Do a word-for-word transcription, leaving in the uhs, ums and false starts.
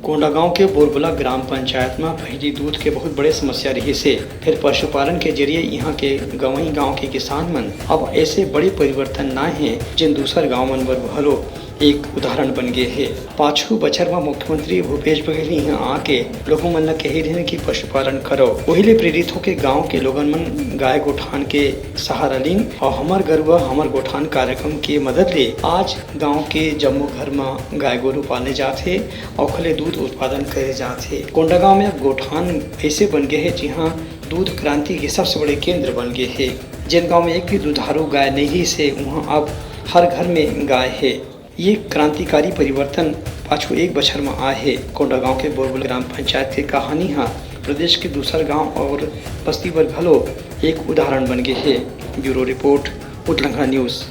कोंडागांव के बोरबुला ग्राम पंचायत म पहिली दूध के बहुत बड़े समस्या रिहिस हे, फेर पशुपालन के जरिए इहां के गंवई गांव के किसान मन अब ऐसे बड़े परिवर्तन लाए हें, जेन दूसर गांव मन बर घलो एक उदाहरण बन गे हे। पाछू बछर म मुख्यमंत्री भूपेश बघेल इहां आके लोगों मन ल कहे रिहिन कि पशुपालन करो। वही ले प्रेरित होके गांव के लोगन मन गाय गोठान के सहारा लीन और हमर गरुआ हमर गोठान कार्यक्रम के मदद ले आज गांव के जम्मो घर म गाय गोरू पाले जात हे। ओखर ले दूध उत्पादन करे जात हे। कोंडागांव में अब गोठान ऐसे बन गए हे, जिहां दूध क्रांति के सबसे बड़े केंद्र बन गए हे। जेन गांव में एक भी दुधारू गाय नहीं रहिस हे, उहां अब हर घर में गाय हे। ये क्रांतिकारी परिवर्तन पाछू एक बछर में आए हे। कोंडागांव के बोरबुल ग्राम पंचायत के कहानी हा प्रदेश के दूसर गांव और बस्ती बर घलो एक उदाहरण बन गए हे। Bureau report, Utlangha news.